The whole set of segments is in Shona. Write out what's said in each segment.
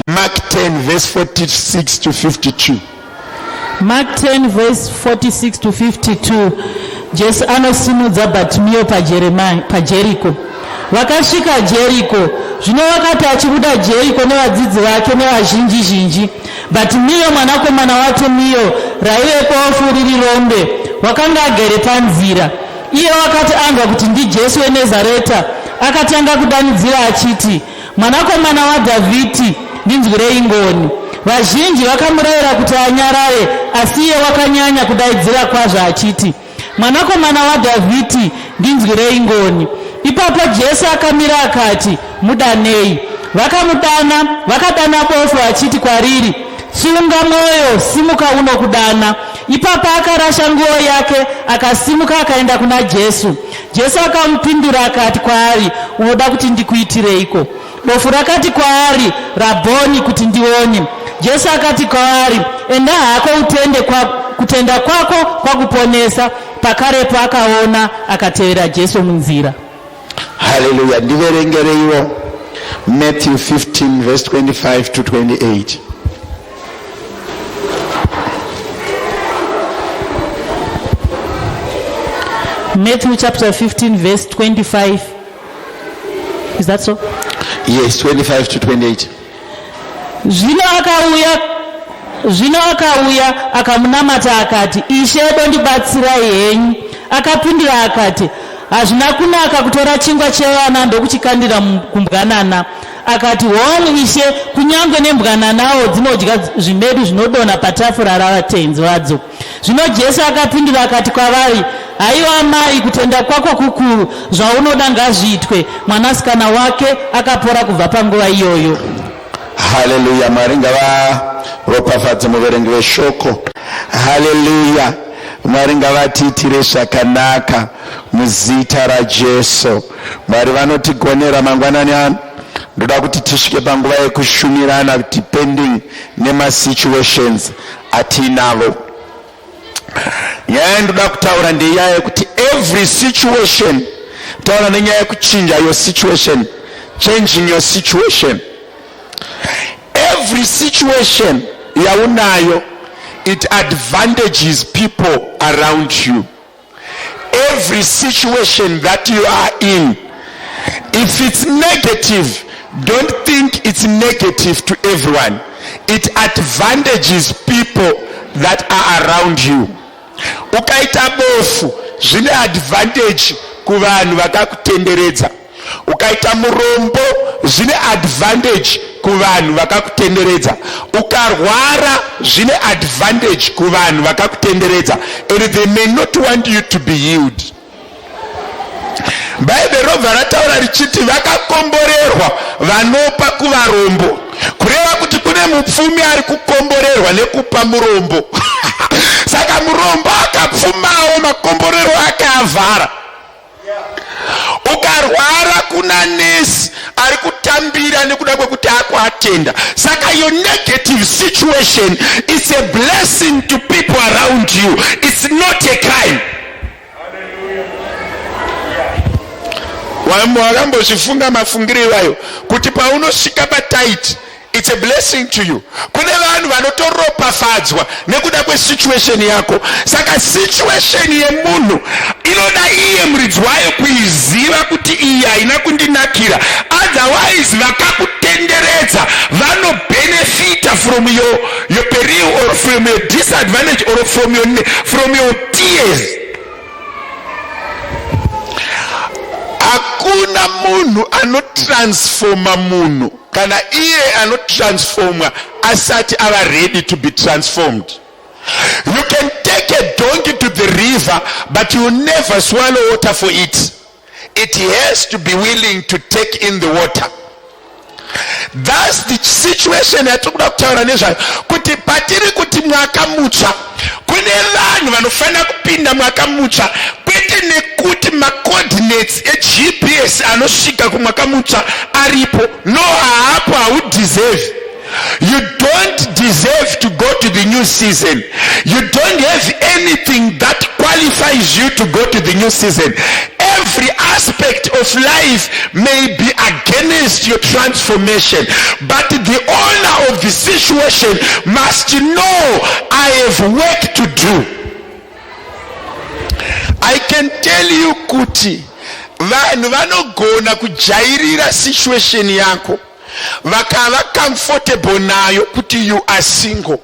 Mark 10 verse 46 to 52. Mark 10 verse 46 to 52. Jesu anosimudza Bhatimiyo paJeriko. Vakasvika Jeriko. Zvino wakati achibuda Jeriko nevadzidzi vake nevazhinji zhinji, Bhatimiyo mwanakomana waTimiyo raive bofu riri rombe, wakanga agere panzira. Iye wakati anzwa kuti ndiJesu weNazareta, akatanga kudanidzira achiti, Mwanakomana waDhavhidhi, ndinzwirei ngoni. Vazhinji vakamurayira kuti anyarare, asi iye wakanyanya kudaidzira kwazvo achiti, Mwanakomana waDhavhidhi, ndinzwirei ngoni. Ipapo Jesu akamira akati, Mudanei. Vakamudana, vakadana bofu achiti kwariri, Tsunga mwoyo, simuka unokudana. Ipapo akarasha nguo yake, akasimuka akaenda kuna Jesu. Jesu akamupindura akati kwaari, Unoda kuti ndikuitireiko? Bofu rakati kwaari, Rabhoni, kuti ndione. Jesu akati kwaari, Enda hako utende kwa, kutenda kwako kwakuponesa. Pakarepo akaona, akatevera Jesu munzira. Haleluya. Ndiverengereiwo Matthew 15 verse 25 to 28. Matthew chapter 15 verse 25. Is that so? Yes, 25 to 28. Zvino akauya akamunamata akati, Ishe, dondibatsirai henyu. Akapindura akati, Hazvina kunaka kutora chingwa chevana ndokuchikandira kumbwanana. Akati, Hongu, Ishe, kunyange nembwananawo dzinodya zvimedu zvinodonha patafura ravatenzi vadzo. Zvino Jesu akapindura akati kwavari, Haiwa amai, kutenda kwako kukuru, zvaunoda ngazviitwe. Mwanasikana wake akapora kubva panguva iyoyo. Haleluya. Mwari ngavaropafadze muverengi weshoko. Haleluya. Mwari ngavatiitire zvakanaka muzita raJesu. Mwari vanotigonera mangwanani ano. Ndoda kuti tisvike panguva yekushumirana depending nemasituations atiinavo. Nyaya yandoda kutaura ndeiya yekuti every situation, taura nenyaya yekuchinja your situation, changing your situation. Every situation yaunayo, it advantages people around you. Every situation that you are in, if it's negative, don't think it's negative to everyone. It advantages people that are around you. Ukaita bofu, zvine advantage kuvanhu vakakutenderedza. Ukaita murombo, zvine advantage kuvanhu vakakutenderedza. Ukarwara, zvine advantage kuvanhu vakakutenderedza. And they may not want you to be healed. Bhaibheri robva rataura richiti vakakomborerwa vanopa kuvarombo, kureva kuti kune mupfumi ari kukomborerwa nekupa murombo. Saka murombo akapfumawo, makomborero ake avhara. Ukarwara, kuna nesi ari kutambira nekuda kwekuti akuatenda. Saka your negative situation is a blessing to people around you. It's not a crime. Wakambozvifunga mafungiro iwayo kuti paunosvika patight, it's a blessing to you? Kune vanhu vanotoropafadzwa nekuda kwesituation yako. Saka situation yemunhu inoda iye muridzi wayo kuiziva kuti iyi haina kundinakira, otherwise vakakutenderedza vanobenefita from your peril or from your disadvantage or from your tears. Hakuna munhu anotransforma munhu kana iye anotransformwa asati ava ready to be transformed. You can take a donkey to the river, but you will never swallow water for it. It has to be willing to take in the water. That's the situation yatiri kuda kutaura nezvayo, kuti patiri kuti mwaka mutsva, kune vanhu vanofanira kupinda mwaka mutsva kwete nekuti macoordinates eGPS anosvika kumwaka mutsva aripo. No, haapo. Haudeserve. You don't deserve to go to the new season. You don't have anything that qualifies you to go to the new season. Every Every aspect of life may be against your transformation, but the owner of the situation must know, "I have work to do." I can tell you kuti vanhu vanogona kujairira situation yako, vakava comfortable nayo kuti you are single,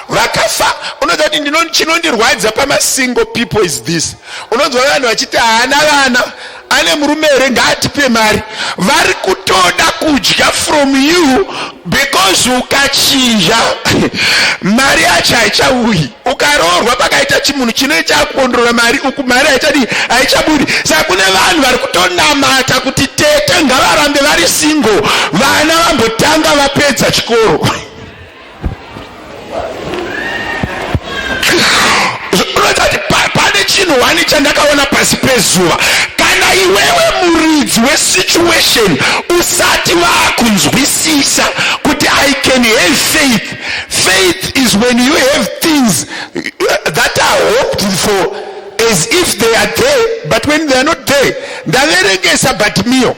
vakafa. Unoziva kuti chinondirwadza pamasingle people is this: unonzwa vanhu vachiti, "Haana vana, ane murume here? Ngaatipe mari." Vari kutoda kudya from you because ukachinja, mari yacho haichauyi. Ukaroorwa, pakaita chimunhu chinoita kuondorora mari uku, mari haichadii? Haichabudi. Saka kune vanhu vari kutonamata kuti tete ngavarambe vari single, vana vambotanga vapedza chikoro. Unoita kuti pane chinhu wani chandakaona pasi pezuva: kana iwewe muridzi wesituation usati vaakunzwisisa kuti I can have faith. Faith is when you have things that are hoped for as if they are there, but when they are not there. Ndaverengesa Bartimeo.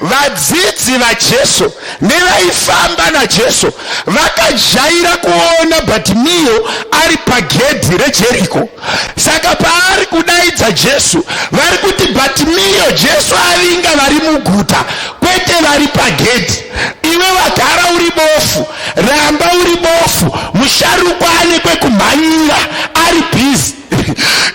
Vadzidzi vaJesu nevaifamba naJesu vakajaira kuona Bhatimiyo ari pagedhi reJeriko. Saka paari kudaidza Jesu, vari kuti, "Bhatimiyo." Jesu avinga vari muguta, kwete vari pagedhi. Iwe wagara uri bofu, ramba uri bofu. Musharukwa ane kwekumhanyira, ari busy.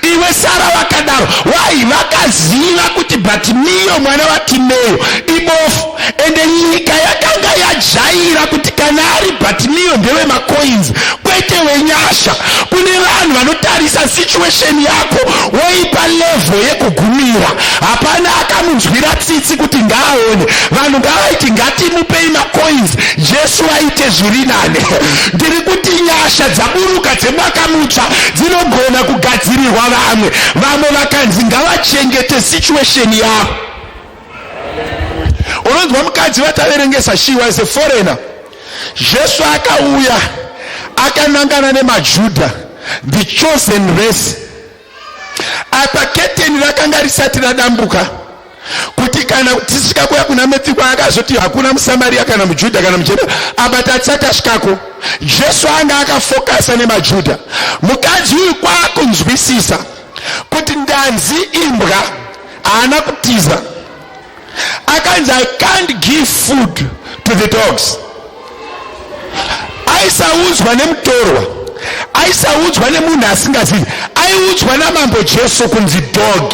Iwe sara vakadaro. Wai vakaziva kuti Bhatimiyo mwana waTimeyo ibofu. Ende nyika yakanga yajaira kuti kana ari Bhatimiyo ndewemacoins, kwete wenyasha. Kune vanhu vanotarisa situation yako woipa level yekugumira. Hapana akamunzwira tsitsi kuti ngaaone. Vanhu ngavaiti, "Ngatimupei macoins, Jesu aite zviri nane." Ndiri kuti nyasha dzaburuka dzemwaka mutsva dzinogona kugadzirirwa vamwe. Vamwe vakanzi ngavachengete situation yavo. Unonzwa mukadzi vataverengesa, she was a foreigner. Jesu akauya akanangana nemaJudha, the chosen race. Apa keteni rakanga risati radambuka kuti kana tisvika kuya kuna Matthew, kwaakazoti hakuna muSamaria kana muJudha kana muJeda. Apa tatisati tasvikako. Jesu anga akafokasa nemaJudha. Mukadzi uyu kwakunzwisisa kuti ndanzi imbwa. Haana kutiza. Akanzi, "I can't give food to the dogs." Aisaudzwa nemutorwa, aisaudzwa nemunhu asingazivi, aiudzwa naMambo Jesu kunzi dog.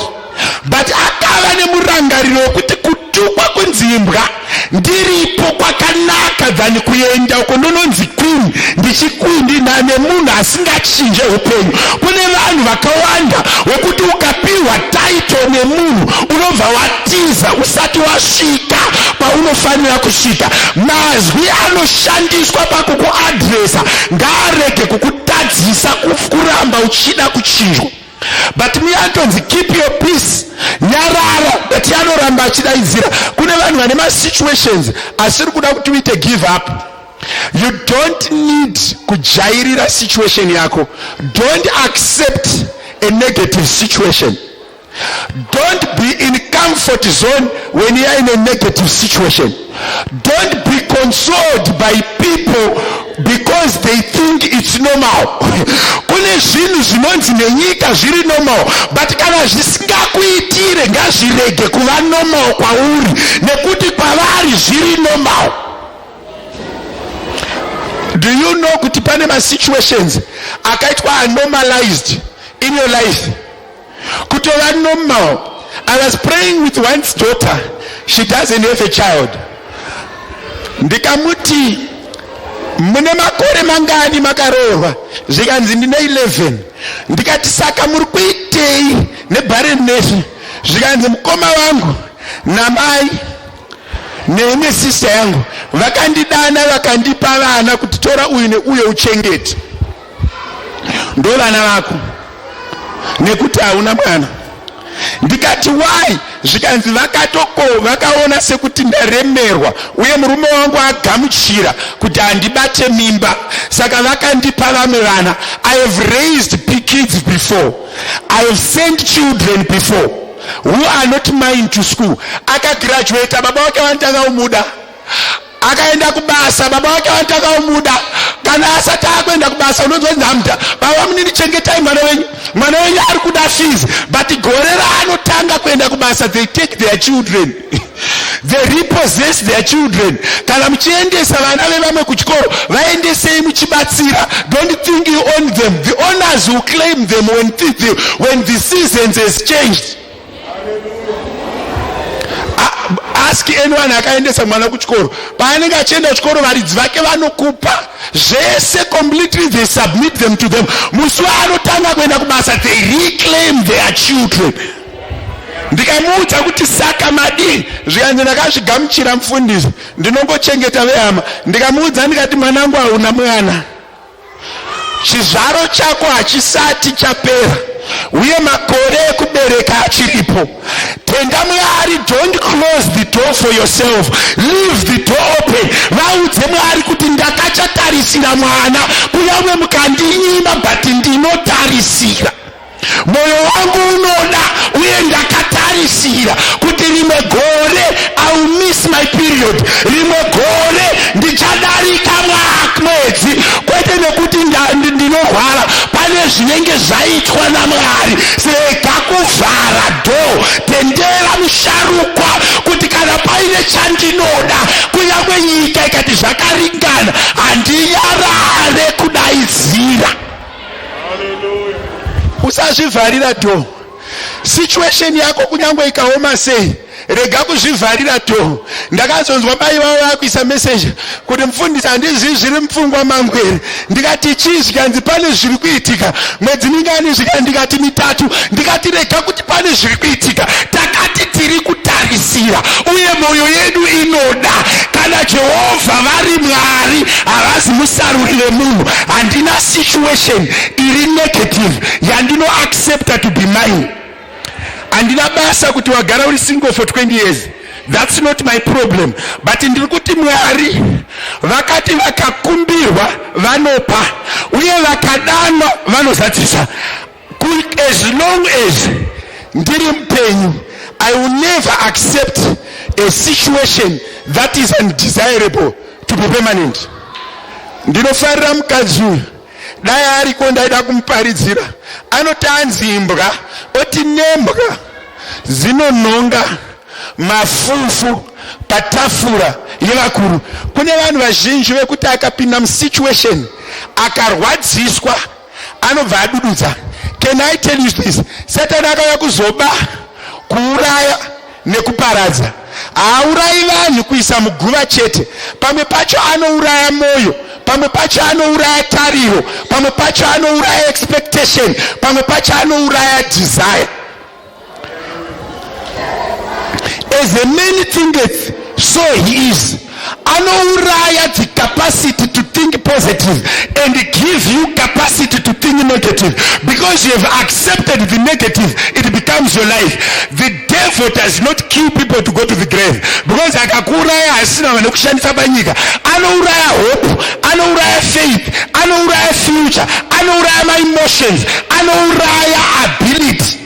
But akava nemurangariro wekuti kutukwa kunzi imbwa ndiripo kwakanaka than kuenda uko ndononzi queen, ndichikwindina nemunhu asingachinje upenyu. Kune vanhu vakawanda wekuti ukapiwa title nemunhu, unobva watiza usati wasvika paunofanira kusvika. Mazwi anoshandiswa pakukuadresa ngaarege kukutadzisa kuramba uchida kuchinjwa. But me antonzi, "Keep your peace, nyarara," but anoramba achidaidzira. Kune vanhu vane masituations asiri kuda kuti uite give up. You don't need kujairira situation yako. Don't accept a negative situation. Don't be in comfort zone when you are in a negative situation. Don't be consoled by people because they think it's normal. Kune zvinhu zvinonzi nenyika zviri normal, but kana zvisingakuitire, ngazvirege kuva normal kwauri nekuti kwavari zviri normal. Do you know kuti pane masituations akaitwa anormalized in your life kutova normal? I was praying with one's daughter. She doesn't have a child. Ndikamuti, "Mune makore mangani makaroorwa?" Zvikanzi, "Ndine 11." Ndikati, "Saka muri kuitei nebarrenness?" Zvikanzi, "Mukoma vangu namai neimwe sister yangu vakandidana, vakandipa vana kuti tora uyu neuyo uchengete, ndo vana vako nekuti hauna mwana." Ndikati, "Why?" Zvikanzi, "Vakatoko vakaona sekuti ndaremerwa, uye murume wangu agamuchira kuti handibate mimba, saka vakandipa vamwe vana. I have raised kids before. I have sent children before." who are not mine to school. Akagraduata, baba vake vanotanga kumuda. Akaenda kubasa, baba vake vanotanga kumuda. Kana asati akuenda kubasa, unonzwa nzamda, "Baba munini, chengetai mwana wenyu, mwana wenyu ari kuda fees." But gore raanotanga kuenda kubasa, they take their children, they repossess their children. Kana muchiendesa vana vevamwe kuchikoro, vaendesei muchibatsira. Don't think you own them. The owners will claim them when the seasons has changed. Ask anyone akaendesa mwana kuchikoro. Paanenge achienda kuchikoro, varidzi vake vanokupa zvese completely, they submit them to them. Musi waanotanga kuenda kubasa, they reclaim their children. Ndikamuudza kuti, "Saka madii?" Zvikanzi, "Ndakazvigamuchira, mufundisi, ndinongochengeta vehama." Ndikamuudza ndikati, "Mwanangu, hauna mwana. Chizvaro chako hachisati chapera uye makore ekubereka achiripo. Tenda Mwari. Don't close the door for yourself, leave the door open. Vaudze Mwari kuti ndakachatarisira mwana, kunyange mukandinyima, but ndinotarisira. Mwoyo wangu unoda uye ndakatarisira kuti rimwe gore I will miss my period, rimwe gore ndichadarika mwedzi, kwete nekuti ndinorwara, pane zvinenge zvaitwa naMwari. Rega kuvhara door. Tendera musharukwa kuti kana paine chandinoda, kunyange nyika ikati zvakaringana, handinyarare kudaidzira." Usazvivharira door. Situation yako kunyange ikaoma sei, rega kuzvivharira door. Ndakazonzwa mai vavo vakuisa meseji kuti, "Mufundisi, handizivi zviri mupfungwa mangu here." Ndikati, "Chii?" Zvikanzi, "Pane zviri kuitika." "Mwedzi mingani?" Zvika ndikati, "Mitatu." Ndikati, "Rega kuti pane zviri kuitika. Takati tiri kutarisira uye mwoyo yedu inoda. Kana Jehovha vari Mwari, havazi musaruri vemunhu. Handina situation iri negative yandinoaccepta to be mine. Handina basa kuti wagara uri single for 20 years, that's not my problem, but ndiri kuti Mwari vakati vakakumbirwa vanopa uye vakadanwa vanozadzisa. As long as ndiri mupenyu, I will never accept a situation that is undesirable to be permanent." Ndinofarira mukadzi uyu. Dai ariko, ndaida kumuparidzira. Anoti anzi imbwa, oti nembwa dzinonhonga mafufu patafura yevakuru. Kune vanhu vazhinji vekuti akapinda musituation akarwadziswa, anobva adududza. Can I tell you this? Satani akauya kuzoba, kuuraya nekuparadza. Haaurayi vanhu kuisa muguva chete. Pamwe pacho anouraya mwoyo, pamwe pacho anouraya tariro, pamwe pacho anouraya expectation, pamwe pacho anouraya desire. As a man thinketh, so he is. Anouraya the capacity to think positive and give you capacity to think negative. Because you have accepted the negative, it becomes your life. The devil does not kill people to go to the grave, because akakuuraya asina vanhu kushandisa panyika. Anouraya hope, anouraya faith, anouraya future, anouraya maemotions, anouraya ability.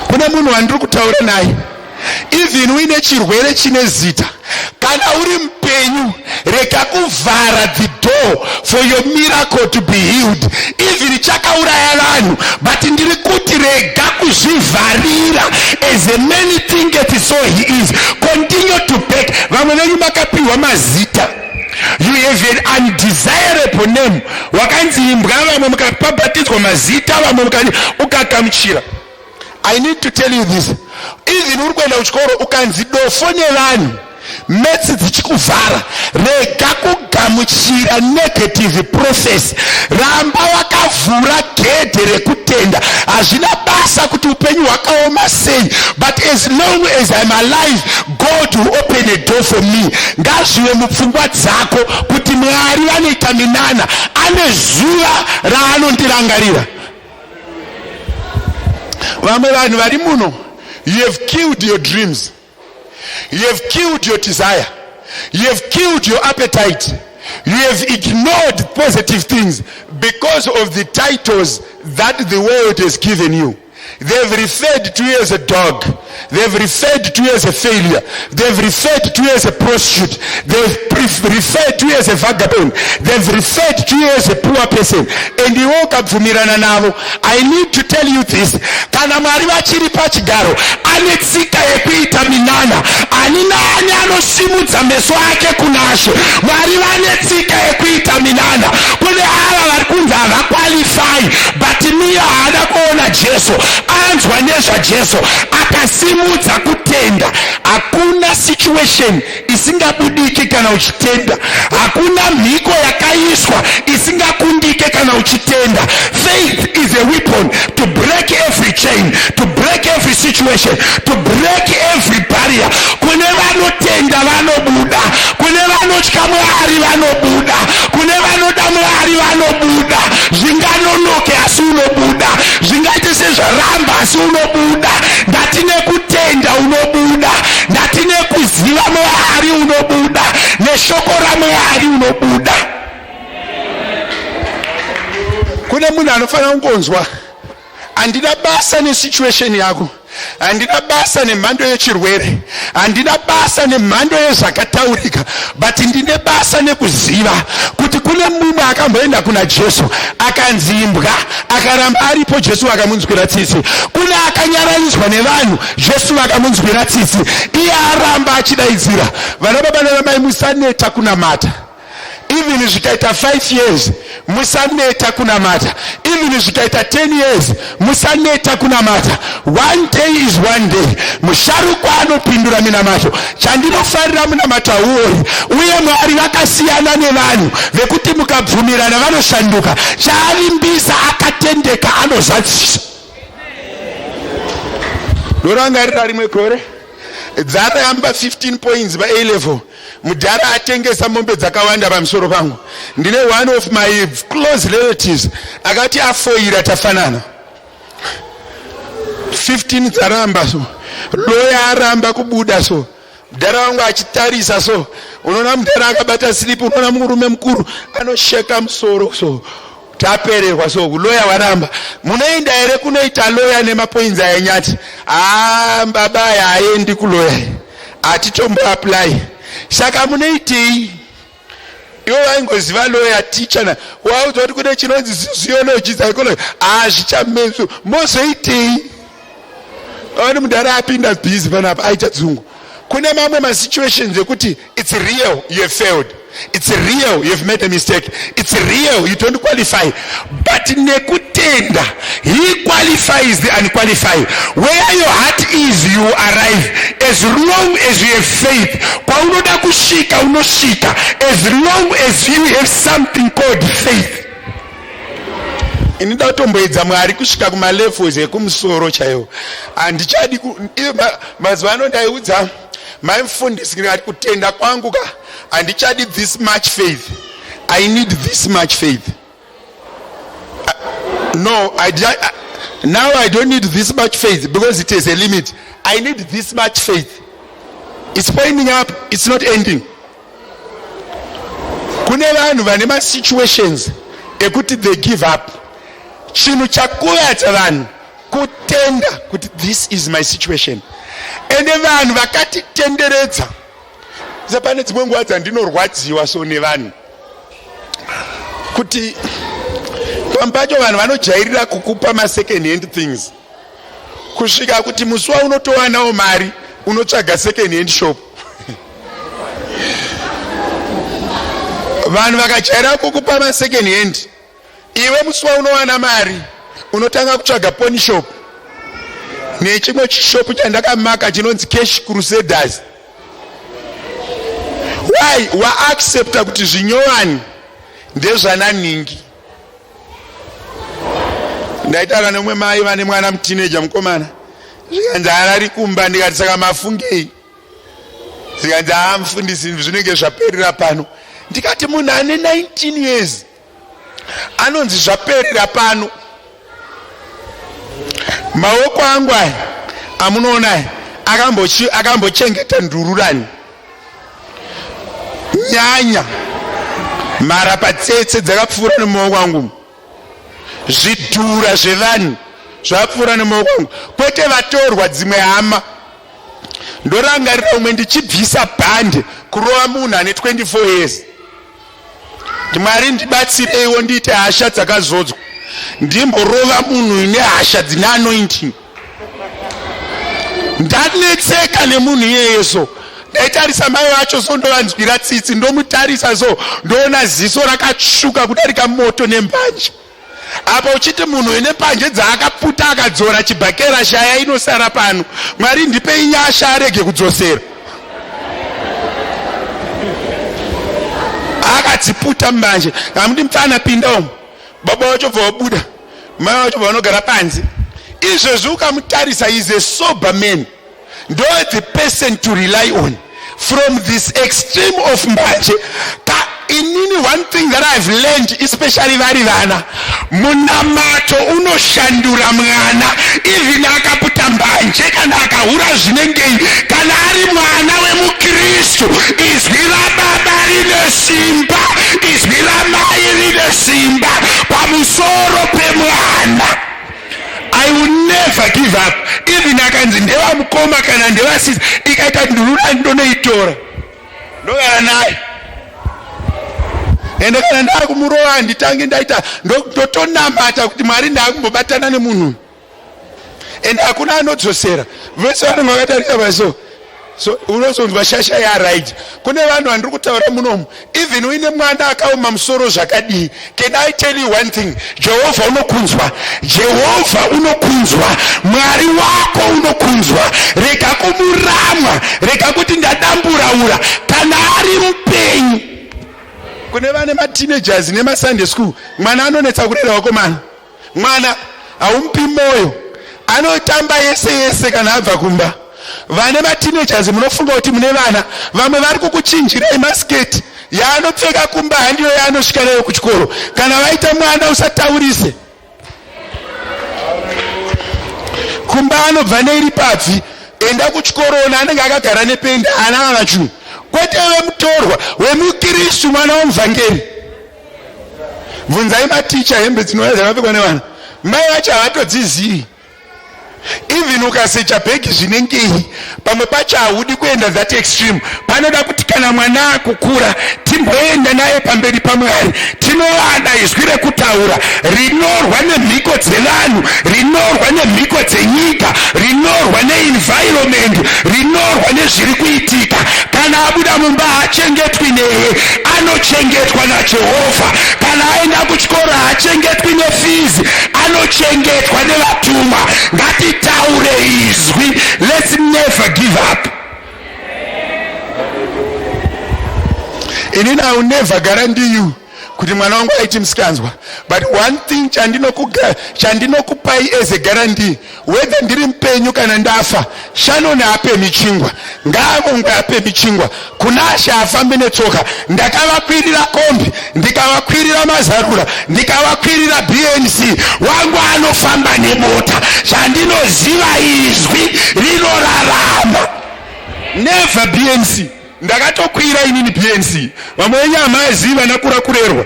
Kune munhu wandiri kutaura naye, even uine chirwere chine zita, kana uri mupenyu, rega kuvhara the door for your miracle to be healed. Even chakauraya vanhu, but ndiri kuti rega kuzvivharira. As a man thinketh, so he is. Continue to beg. Vamwe venyu makapiwa mazita. You have an undesirable name. Wakanzi imbwa, vamwe mukapabhatidzwa mazita, vamwe mukani, ukagamuchira. I need to tell you this: even uri kuenda kuchikoro, ukanzi dofo nevanhu, maths dzichikuvhara, rega kugamuchira negative process. Ramba wakavhura gedhe rekutenda. Hazvina basa kuti upenyu hwakaoma sei, but as long as I'm alive, God will open a door for me. Ngazvive mupfungwa dzako kuti Mwari vanoita minana, ane zuva raanondirangarira. Vamwe vanhu vari muno, you have killed your dreams, you have killed your desire, you have killed your appetite, you have ignored positive things because of the titles. that the world has given you. They've referred to you as a dog. They've referred to you as a failure. They've referred to you as a prostitute. They've referred to you as a vagabond. They've referred to you as a poor person. And iwe ukabvumirana navo. I need to tell you this. Kana Mwari vachiri pachigaro, ane tsika yekuita minana. Ani naani anosimudza meso ake kunaShe. Mwari vane tsika yekuita minana. Kune ava vari kunzi havaqualify, but Miyo haana kuona Jesu, anzwa nezvaJesu, akasimudza kutenda. Hakuna situation isingabudiki kana uchitenda. Hakuna mhiko yakaiswa isingakundike kana uchitenda. Faith is a weapon to break every chain, to break every situation, to break every barrier. Kune vanotenda vanobuda, kune vanotya Mwari vanobuda, kune vanoda Mwari vanobuda. Zvinganonoke asi unobuda, zvingaite sezvaramba asi unobuda. Ndati nekutenda unobuda, ndati nekuziva Mwari unobuda, neshoko raMwari unobuda. Kune munhu anofanira kungonzwa, handina basa nesituation yako, handina basa nemhando yechirwere, handina basa nemhando yezvakataurika, but ndine basa nekuziva kuti kune mumwe akamboenda kuna Jesu akanzi imbwa, akaramba aripo, Jesu akamunzwira tsitsi. Kune akanyararidzwa nevanhu, Jesu akamunzwira tsitsi, iye aramba achidaidzira. Vana baba nanamai, musaneta kunamata. Even zvikaita 5 years, musaneta kunamata. Even zvikaita 10 years, musaneta kunamata. One day is one day. Musharukwa anopindura minamato. Chandinofarira, munamato hauori, uye Mwari vakasiyana nevanhu vekuti mukabvumirana vanoshanduka. Chaavimbisa akatendeka, anozadzisa. Ndorangarira rimwe gore dzaramba 15 points pa-A level. Mudhara atengesa mombe dzakawanda pamusoro pangu. Ndine one of my close relatives akati afoira, tafanana, 15 dzaramba, so loya aramba kubuda, so mudhara wangu achitarisa, so unoona mudhara akabata slip, unoona murume mukuru anosheka musoro, so tapererwa, so loya waramba. Munoenda here kunoita loya nemapoints aya? Nyati haa, baba, haaendi kuloya, hatitomboapply. Saka munoitei? Ivo vaingoziva loya ticha na waudzwa kuti kune chinonzi sociology, psychology, hazvichameso. Mozoitei? Ani mudhara apinda busy panapa, aita dzungu. Kune mamwe masituations ekuti it's real, you have failed, it's real, you have made a mistake, it's real, you don't qualify, but nekutenda, he qualifies the unqualified. Where your heart is, you arrive, as long as you have faith. Kwaunoda kusvika unosvika, as long as you have something called faith. Ini da kutomboedza Mwari kusvika kumalevels ekumusoro chaiwo. Handichadi mazuva ano. Ndaiudza maimufundisi ndikati kutenda kwangu ka, handichadi this much faith, I need this much faith. No, now I don't need this much faith because it is a limit. I need this much faith. It's pointing up, it's not ending. Kune vanhu vane masituations ekuti they give up. Chinhu chakuvadza vanhu kutenda kuti this is my situation. Ende vanhu vakatitenderedza, pane dzimwe nguva dzandinorwadziwa so nevanhu kuti pamwe pacho vanhu vanojairira kukupa masecond hand things, kusvika kuti musi waunotowanawo mari unotsvaga second hand shop. Vanhu vakajaira kukupa masecond hand, iwe musi waunowana mari unotanga kutsvaga pawn shop nechimwe chishopu chandakamaka chinonzi Cash Crusaders. Why? Waaccepta kuti zvinyowani ndezvananingi. Ndaitaura nemumwe mai vane mwana muteenager mukomana, zvikanzi arari kumba. Ndikati, "Saka mafungei?" Zvikanzi, "Haa mufundisi, zvinenge zvaperera pano." Ndikati, "Munhu ane 19 years anonzi zvaperera pano." Maoko angu aya amunoona aya akambochengeta ndururani, nyanya, mharapatsetse dzakapfuura nemumaoko angu. Zvidhura zvevanhu zvapfuura nemaoko angu, kwete vatorwa, dzimwe hama. Ndorangarira umwe ndichibvisa bhande kurova munhu ane 24 years. Mwari ndibatsireiwo ndiite hasha dzakazodzwa, ndimborova munhu ine hasha dzine anointing. Ndanetseka nemunhu iyeye so ndaitarisa mai vacho so ndovanzwira tsitsi, ndomutarisa so ndoona ziso rakatsvuka kudarika moto nembanje. Apa uchiti munhu ine mbanje dzaakaputa akadzora chibhakera shaya inosara pano. Mwari ndipei nyasha arege kudzosera. Akadziputa mbanje. Kamuti mfana pinda umu. Baba wacho bva wabuda. Mai wacho bva vanogara panze. Izvezvi ukamutarisa is a sober man. Ndo the person to rely on from this extreme of mbanje. Ka inini one thing that I've learned, especially vari vana, munamato unoshandura mwana. Even akaputa mbanje kana akahura zvinengei, kana ari mwana wemuKristu, izwi rababa rine simba, izwi ramai rine simba pamusoro pemwana. I will never give up. Even akanzi ndevamukoma kana ndevasisi, ikaita ndurura ndonoitora ndogara naye. Ende kana ndakumurova handitangi ndaita, ndotonamata kuti Mwari ndakumbobatana nemunhu. Ende hakuna anodzosera, vese vanenge vakatarisa paso. So unozonzwa shasha yaright. Kune vanhu vandiri kutaura munomu, even uine mwana akaoma musoro zvakadii, can I tell you one thing? Jehovha unokunzwa, Jehovha unokunzwa, Mwari wako unokunzwa. Rega kumuramwa, rega kuti ndadambura ura, kana ari mupenyu. Kune vane mateenagers nemaSunday school, mwana anonetsa kurera vakomana. Mwana haumupi moyo, anotamba yese yese kana abva kumba. Vane mateenagers munofunga kuti mune vana, vamwe vari kukuchinjirai masketi yaanopfeka kumba handiyo yaanosvika nayo kuchikoro. Kana vaita mwana usataurise kumba, anobva neiri pabvi, enda kuchikoro ona anenge akagara nependa ana vana chinhu, kwete wemutorwa, wemukristu, mwana womuvhangeri. Bvunzai maticha hembe dzinouya dzakapfekwa nevana, mai vacho havatodzizivi. Even ukasecha bhegi zvinengei, pamwe pacho haudi kuenda that extreme. Panoda kuti kana mwana akukura timboenda naye pamberi paMwari, tinovada izwi rekutaura rinorwa nemhiko dzevanhu, rinorwa nemhiko dzenyika, rinorwa neenvironment, rinorwa nezviri kuitika. Kana abuda mumba haachengetwi neye, anochengetwa naJehovha. Kana aenda kuchikoro haachengetwi nefizi, anochengetwa nevatumwa. Ngatitaure izwi, let's never give up. Inini I will never guarantee you kuti mwana wangu aiti musikanzwa, but one thing chandinokupai as a guarantee, whether ndiri mupenyu kana ndafa, Shannon haapemi chingwa, ngaavongwe apemi chingwa, Kunashe afambi netsoka. Ndakavakwirira kombi, ndikavakwirira mazarura, ndikavakwirira BNC, wangu anofamba nemota. Chandinoziva izwi rinorarama. Never BNC. Ndakatokwira inini BNC. Vamwe venyu hamazivi vana kura kurerwa.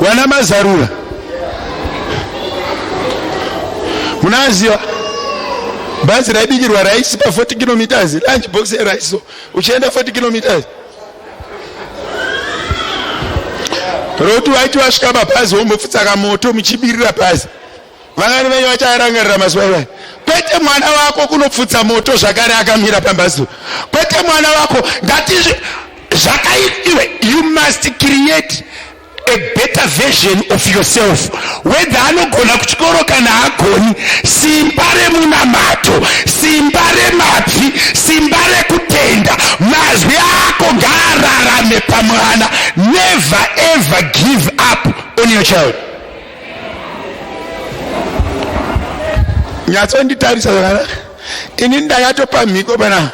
Vana mazarura. Munaziva bhazi raibikirwa raisi pa 40 kilometers, lunch box yeraisi so uchienda 40 kilometers. Roti waiti wasvika pabhazi wombopfutsa kamoto muchibirira bhazi. Vangani venyu vacharangarira mazuva iwayo? Kwete mwana wako kunopfutsa moto zvakare akamira pambazo. Kwete mwana wako, ngati zvakaiwe, you must create a better version of yourself, whether anogona kuchikoro kana haagoni. Simba remunamato, simba remabvi, simba rekutenda, mazwi ako ngaararame pamwana. Never ever give up on your child. Nyatsonditarisa zvakanaka, ini ndakatopa mhiko pana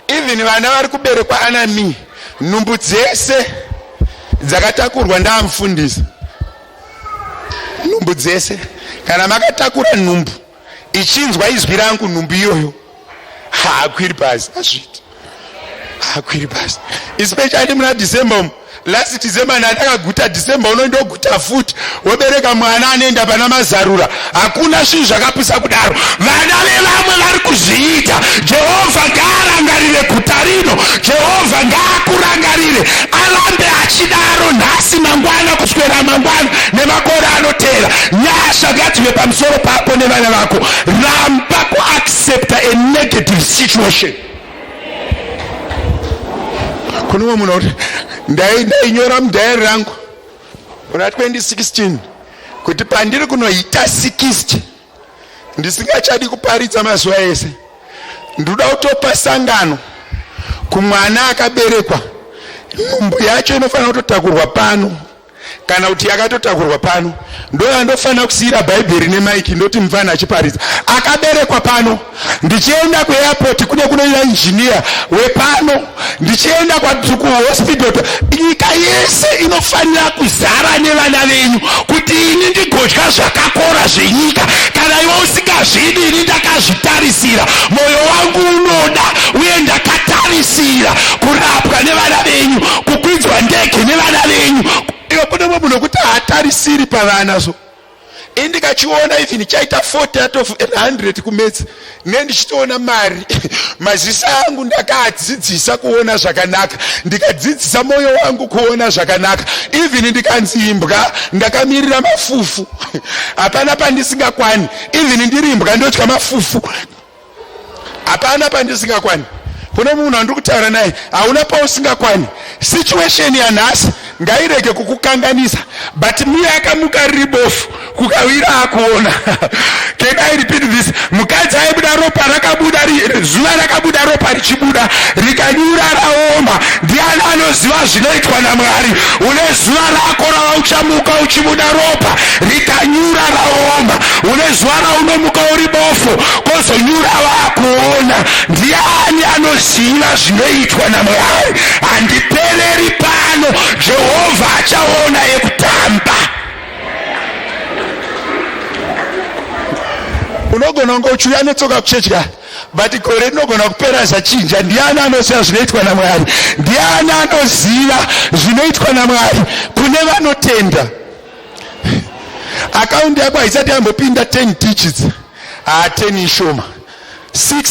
even vana vari kuberekwa ana mi nhumbu dzese dzakatakurwa ndaamufundisi, nhumbu dzese. Kana makatakura nhumbu ichinzwa izwi rangu, nhumbu iyoyo haakwiri pasi, hazviiti, haakwiri pasi, especially muna December umu. Last December ndandakaguta, December unondoguta futi, wobereka mwana anoenda pana mazarura. Hakuna zvinhu zvakapisa kudaro. Vana vevamwe vari kuzviita. Jehovha ngaarangarire guta rino. Jehovha ngaakurangarire, arambe achidaro nhasi, mangwana, kuswera mangwana nemakore anotevera. Nyasha ngadzive pamusoro pako nevana vako. Ramba kuaccepta a negative situation. Kune umwe munhu akuti ndainyora mudhayari rangu kuna 2016 kuti pandiri kunoita 60 ndisingachadi kuparidza mazuva ese, ndoda kutopa sangano kumwana akaberekwa. Nhumbu yacho inofanira kutotakurwa pano, kana kuti yakatotakurwa pano, ndoyandofanira kusiyira Bhaibheri nemaiki, ndoti mufana achiparidza akaberekwa pano. Ndichienda kuairport kune kunoita injiniya wepano, ndichienda kuhospital, nyika yese inofanira kuzara nevana venyu kuti ini ndigodya zvakakora zvenyika. Kana iwe usingazvidi, ini ndakazvitarisira, mwoyo wangu unoda uye ndakatarisira kurapwa nevana venyu, kukwidzwa ndege nevana venyu. Iwe kune mumwe munhu wekuti haatarisiri pavana, so ini ndikachiona even chaita 40 out of 100 kumaths, ne ndichitoona mari. Maziso angu ndakaadzidzisa kuona zvakanaka, ndikadzidzisa mwoyo wangu kuona zvakanaka. Even ndikanzi imbwa, ndakamirira mafufu. Hapana pandisingakwani. Even ndiri imbwa, ndotya mafufu. Hapana pandisingakwani. Kune munhu andiri kutaura naye, hauna pausingakwani. Situation yanhasi ngairege kukukanganisa. But miye akamuka riri bofu, kukawira akuona. Can I repeat this? Mukadzi aibuda ropa, rakabuda, zuva rakabuda, ropa richibuda, rikanyura raoma. Ndiani anoziva zvinoitwa naMwari? Une zuva rako ravauchamuka uchibuda ropa, rikanyura raoma. Une zuva raunomuka uri bofu, kozonyura vakuona. Ndiani anoziva zvinoitwa naMwari? Handipereri pano. Jehovha achaona yekutamba. Unogona kunge uchiuya netsoka kuchechi ka, but gore rinogona kupera zvachinja. Ndiani anoziva zvinoitwa naMwari? Ndiani anoziva zvinoitwa naMwari? Kune vanotenda, akaundi yako haisati yambopinda 10 digits. Ha, 10 ishoma, 6,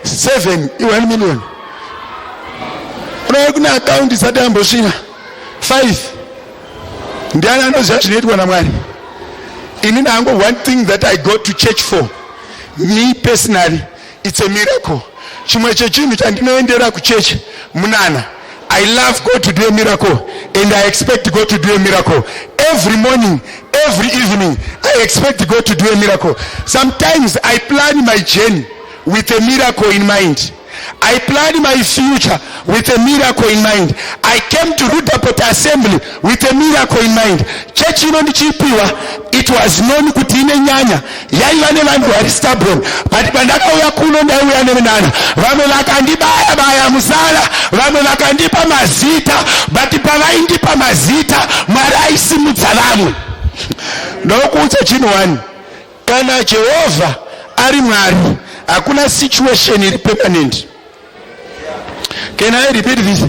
7, i1 million. Unove kune akaundi isati yambosvika 5. Ndiani anoziva zvinoitwa naMwari? Ini nango, one thing that I go to church for, me personally, it's a miracle. Chimwe chechinhu chandinoendera kuchechi munana. I love God to do a miracle and I expect God to do a miracle. Every morning, every evening, I expect God to do a miracle. Sometimes I plan my journey with a miracle in mind. I plan my future with a miracle in mind. I came to Roodepoort Assembly with a miracle in mind. Church ino ndichipiwa, it was known kuti ine nyanya, yaiva nevanhu vari stubborn, but pandakauya kuno ndaiuya neminana. Vamwe vakandibaya baya musana, vamwe vakandipa mazita, but pavaindipa mazita, Mwari aisimudza vamwe. Ndokuudza chinhu one: kana Jehovha ari Mwari, hakuna situation iri permanent. Can I repeat this?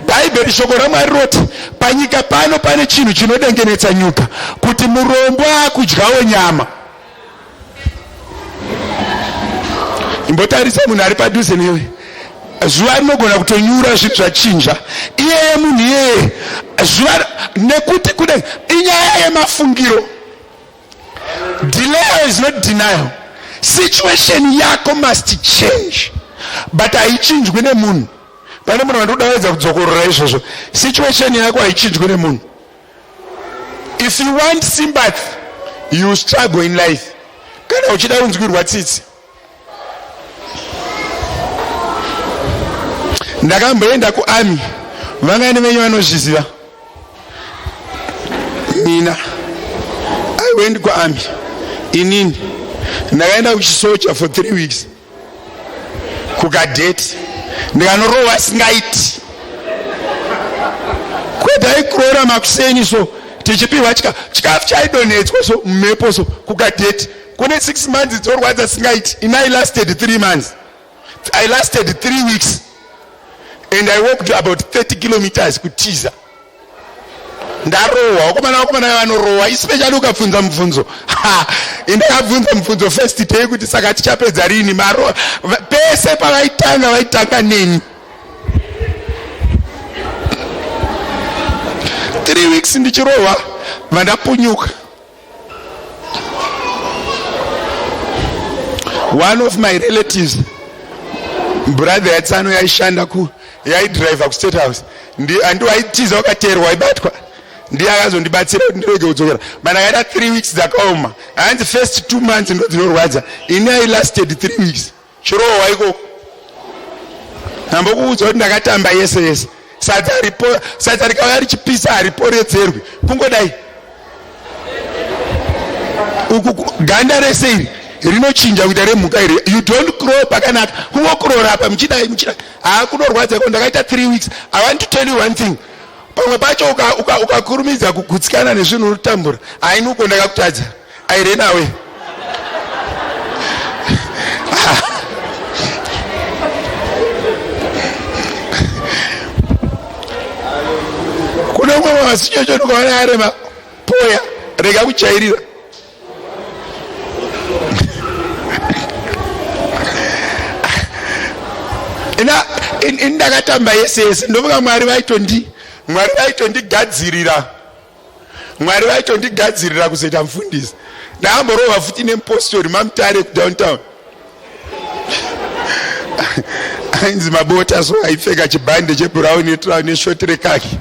Bhaibheri, shoko raMwari roti panyika pano pane chinhu chinodengenetsa nyika, kuti murombo akudyawo nyama. Imbotarisa munhu ari padhuze newe. Zuva rinogona kutonyura, zvinhu zvachinja. Iyeye munhu iyeye, zuva nekuti kune inyaya yemafungiro. Delay is not denial. Situation yako must change, but haichinjwi nemunhu. Pane munhu wandikudaedza kudzokorora izvozvo: situation yako haichinjwi nemunhu. If you want sympathy, you struggle in life. Kana uchida kunzwirwa tsitsi, ndakamboenda kuarmy. Vangani venyu vanozviziva? Mina, I went kuarmy. Inini ndakaenda kuchisocha for 3 weeks kucadet, ndikanorohwa singaiti. Kwete aikurora makuseni, so tichipiwa chikafu chaidonhedzwa so mumhepo. So kucadet kune 6 months dzorwadza singaiti. Ini I lasted 3 months, I lasted 3 weeks, and I walked about 30 kilometers kutiza. Ndarohwa, vakomana vakomana vanorohwa, especially ukabvunza mubvunzo. Ha, indakabvunza mubvunzo first day kuti saka tichapedza rini maro pese pavaitanga vaitanga neni. 3 weeks ndichirohwa vandapunyuka. One of my relatives, brother yatsano yaishanda ku yaidriver kustate house, andi waitiza wakateerwa waibatwa, ndiye akazondibatsira kuti ndirege kudzokera. But ndakaita 3 weeks dzakaoma, hanzi first 2 months ndo dzinorwadza, ini I lasted 3 weeks chirohwa ikoko. Ndambokuudza kuti ndakatamba yese yese. Sadza ripo, sadza rikauya richipisa hariporedzerwi, kungodai uku ganda rese iri rinochinja kuita remhuka iri. You don't crawl pakanaka, kungokurora apa muchidai muchidai, haa kunorwadza iko. Ndakaita 3 weeks. I want to tell you one thing, pamwe pacho ukakurumidza uka, uka kugutsikana nezvinhu unotambura. Haini uko ndakakutadza, I ran away. Kune umwe masichocho ukaona arema poya, rega kujairira. Ina ini ndakatamba yese yese, ndofunga Mwari vaitondi Mwari vaitondigadzirira Mwari vaitondigadzirira kuzoita mufundisi. Ndakamborova futi nemupostori maMutare kudowntown, ainzi Mabota, so aipfeka chibhande chebrown neshoti rekaki.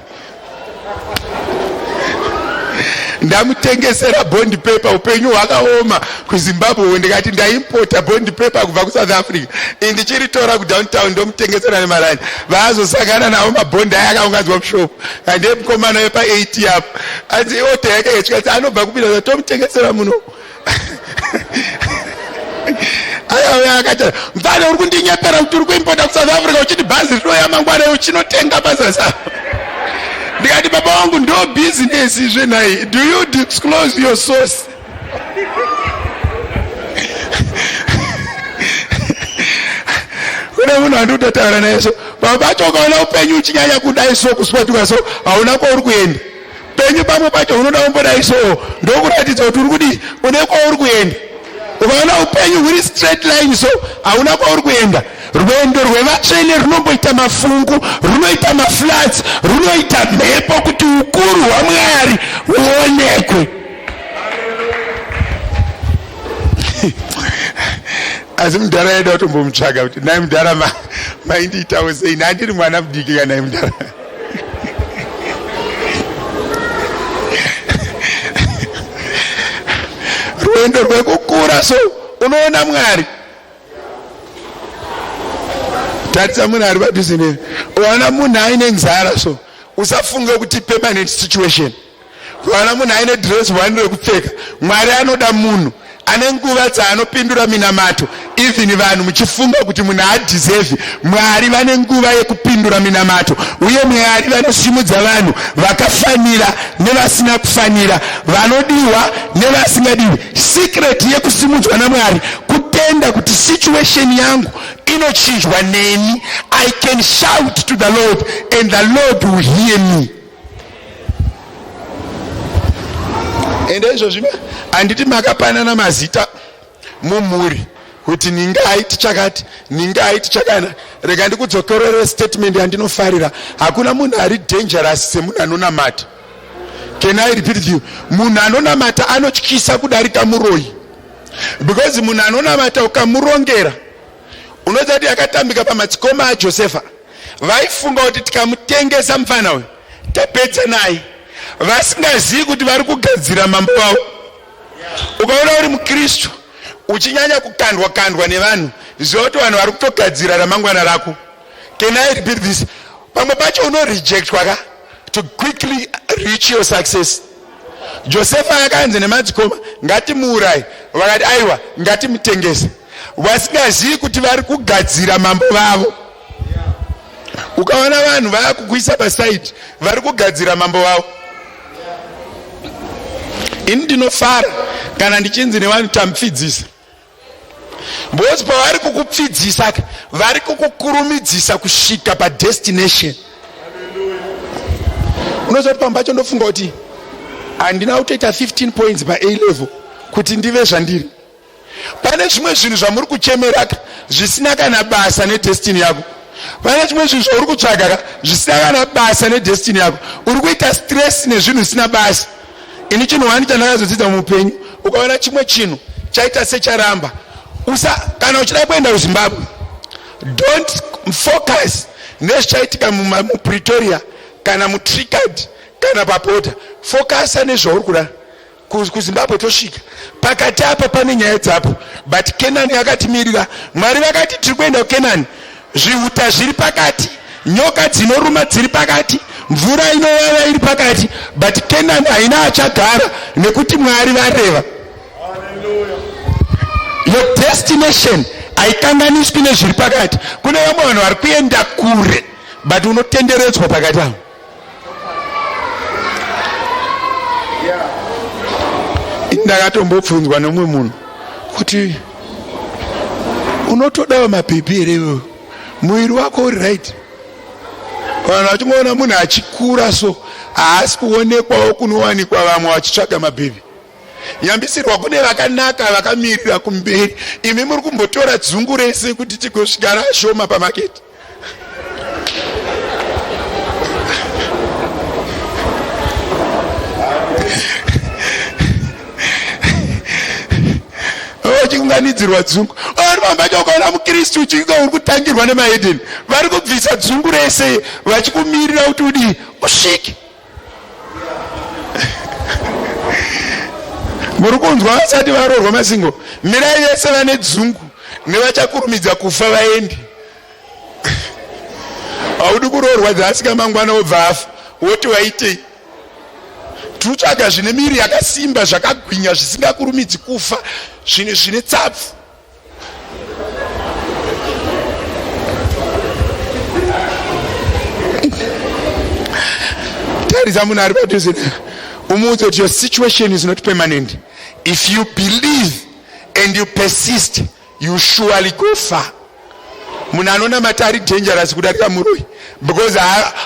Ndamutengesera bond paper, upenyu hwakaoma kuZimbabwe, ndikati ndaimpota bond paper kubva kuSouth Africa, indichiritora kudowntown ndomutengesera nemarani. Vaazosangana navo mabhondi aya akaunganzwa mushopu, handiye mukomana wepa8 apo, anzi iodha yake yechikati anobva kupinda, tomutengesera muno. Ayauya akati, mfana, uri kundinyepera kuti uri kuimpota kuSouth Africa, uchiti bhazi rinoya mangwana, uchinotenga pasasa. Ndikati, baba wangu, ndo bhizinesi zvenhai, do you disclose your source? Kune munhu andikutotaura naye, so pamwe pacho ukaona upenyu uchinyanya kudai so, kuswatuka so, hauna kwauri kuenda. Penyu pamwe pacho unoda kumbodai so, ndokuratidza kuti uri kudii, une kwauri kuenda. Ukaona upenyu huri straight line so, hauna kwauri kuenda. Rwendo rwevatsvene runomboita mafungu, runoita maflats, runoita mhepo, kuti ukuru hwaMwari huonekwe. Asi mudhara yedu atombomutsvaga kuti, nai mudhara, maindiitawo sei? Nandiri mwana mudiki kanai mudhara. Rwendo rwekukura so unoona Mwari. Tarisa munhu ari padhuze newe, ukaona munhu aine nzara so, usafunge kuti permanent situation. Ukaona munhu aine dress one rekupfeka, Mwari anoda munhu ane nguva dzaanopindura minamato. Even vanhu muchifunga kuti munhu haadhiserve, Mwari vane nguva yekupindura minamato, uye Mwari vanosimudza vanhu vakafanira nevasina kufanira, vanodiwa nevasingadiwi. Secret yekusimudzwa naMwari kutenda kuti situation yangu inochinjwa neni. I can shout to the Lord and the Lord will hear me. Ende izvozvi handiti makapanana mazita mumhuri kuti ninga haiti chakati, ninga haiti chakana? Rega ndikudzokorere statement yandinofarira: hakuna munhu ari dangerous semunhu anonamata. Can I repeat you? Munhu anonamata anotyisa kudarika muroyi, because munhu anonamata ukamurongera, unoziva kuti yakatambika pamatsikoma aJosefa. Vaifunga kuti tikamutengesa mufana uyu tapedza naye, vasingazivi kuti vari kugadzira mambo wavo. Ukaona uri mukristu uchinyanya kukandwa kandwa nevanhu, ziva kuti vanhu vari kutogadzira ramangwana rako. Can I repeat this? Pamwe pacho unorejectwa ka to quickly reach your success. Josefa akanzi nemadzikoma, ngatimuurayi. Vakati, aiwa, ngatimutengese, vasingazivi kuti vari kugadzira mambo vavo. Ukaona vanhu vakukuisa pasaidi, vari kugadzira mambo vavo. Ini ndinofara kana ndichinzi nevanhu tamupfidzisa, because pavari kukupfidzisa vari kukukurumidzisa kusvika padestination. Unoziva kuti pamwe pacho ndofunga kuti handina kutoita 15 points pa A level kuti ndive zvandiri. Pane zvimwe zvinhu zvamuri kuchemeraka zvisina kana basa nedestiny yako. Pane zvimwe zvinhu zvauri kutsvaga ka zvisina kana basa nedestiny yako. Uri kuita stress nezvinhu zvisina basa. Ini chinhu wani chandakazodzidza muupenyu, ukaona chimwe chinhu chaita secharamba, usa kana uchida kuenda kuZimbabwe, don't focus nezvichaitika muPretoria kana muTricard kana paborder. Focasa nezvauri kuda. KuZimbabwe tosvika pakati apa pane nyaya dzapo, but Kenani yakatimirira. Mwari vakati tiri kuenda kuKenani, zvihuta zviri pakati, nyoka dzinoruma dziri pakati, mvura inovava iri pakati, but Kenani haina achagara nekuti Mwari vareva. Your destination haikanganiswi nezviri pakati. Kune vamwe vanhu vari kuenda kure but unotenderedzwa pakati apo. Ndakatombobvunzwa nemumwe munhu kuti unotodawo mabhebhi here iwewe, muviri wako uri right? Vanhu vachingoona munhu achikura so haasi kuonekwawo kunowanikwa vamwe vachitsvaga mabhebhi. Nyambisirwa kune vakanaka vakamirira kumberi, imi muri kumbotora dzungu rese kuti tigosvika rashoma pamaketi. Vachiunganidzirwa dzungu vari pamba pacho, ukaona mukristu uchinge uri kutangirwa nemahedheni vari kubvisa dzungu rese vachikumirira kuti udii usvike. Muri kunzwa vasati varoorwa masingo, mirai vese vane dzungu nevachakurumidza kufa vaende. Haudi kuroorwa dzasika mangwana wobva afa woti waitei? Tinotsvaga zvine miri yakasimba zvakagwinya zvisingakurumidzi kufa, zvinhu zvine tsapfu. Tarisa munhu ari padhuze umuudze kuti your situation is not permanent. If you believe and you persist, you surely go far. Munhu anonamata ari dangerous kudarika muroyi because